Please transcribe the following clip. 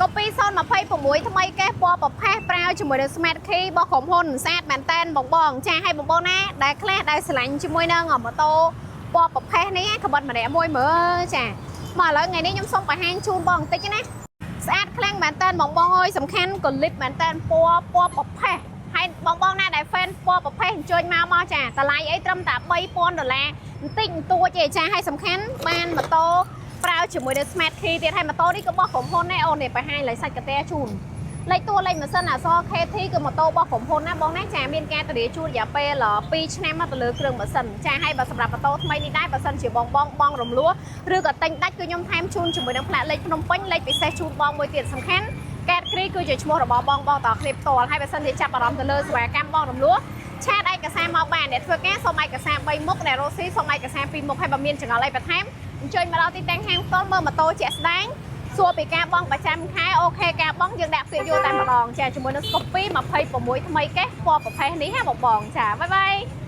Scoopy 026ថ្មីកេះពណ៌ប្រផេះប្រើជាមួយនឹង Smart Key របស់ក្រុមហ៊ុនស្អាតមែនតែនបងបងចាឲ្យបងបងណាដែលខ្លះដែលស្រឡាញ់ជាមួយនឹងម៉ូតូពណ៌ប្រផេះនេះក្បិតម្នាក់មួយមើលចាមកឥឡូវថ្ងៃនេះខ្ញុំសូមបង្ហាញជូនបងបន្តិចណាស្អាតខ្លាំងមែនតែនបងបងអើយសំខាន់ក៏លិបមែនតែនពណ៌ពណ៌ប្រផេះហើយបងបងណាដែល fan ពណ៌ប្រផេះអញ្ជើញមកមកចាតម្លៃអីត្រឹមតែ3000ដុល្លារបន្តិចបន្តួចទេចាហើយសំខាន់បានម៉ូតូប្រើជាមួយនឹង Smart Key ទៀតហើយម៉ូតូនេះក៏របស់ក្រុមហ៊ុនដែរអូននេះបង្ហាញលេខសាច់កាតែជូនលេខតួលេខម៉ាស៊ីនអក្សរ KT គឺម៉ូតូរបស់ក្រុមហ៊ុនណាបងណាចាមានការធានាជូនរយៈពេល2ឆ្នាំមកទៅលើគ្រឿងម៉ាស៊ីនចាហើយបើសម្រាប់ម៉ូតូថ្មីនេះដែរបើសិនជាបងបងបងរំលោះឬក៏ទិញដាច់គឺខ្ញុំថែមជូនជាមួយនឹងផ្លាកលេខភ្នំពេញលេខពិសេសជូនបងមួយទៀតសំខាន់កែតគ្រីគឺជាឈ្មោះរបស់បងបងតគ្នាផ្ទាល់ហើយបើសិនជាចាប់អារម្មណ៍ទៅលើសេវាកម្មបងរំលោះ chat ឯកសារមកបានអ្នកធ្វើការសូមឯកសារ3មុខអ្នករស់ស៊ីសូមឯកសារ2មុខហើយបើមានចង្អុលអីបន្ថែមអញ្ជើញមកដល់ទីតាំងហាងផ្ទាល់មើលម៉ូតូជាក់ស្ដែងសួរពីការបង់ប្រចាំខែOK ការបង់យើងដាក់ពាក្យយកតែម្ដងចាជាមួយនឹង Scoopy 26ថ្មីកេះពណ៌ប្រផេះនេះហ่าបងបងចាbye bye.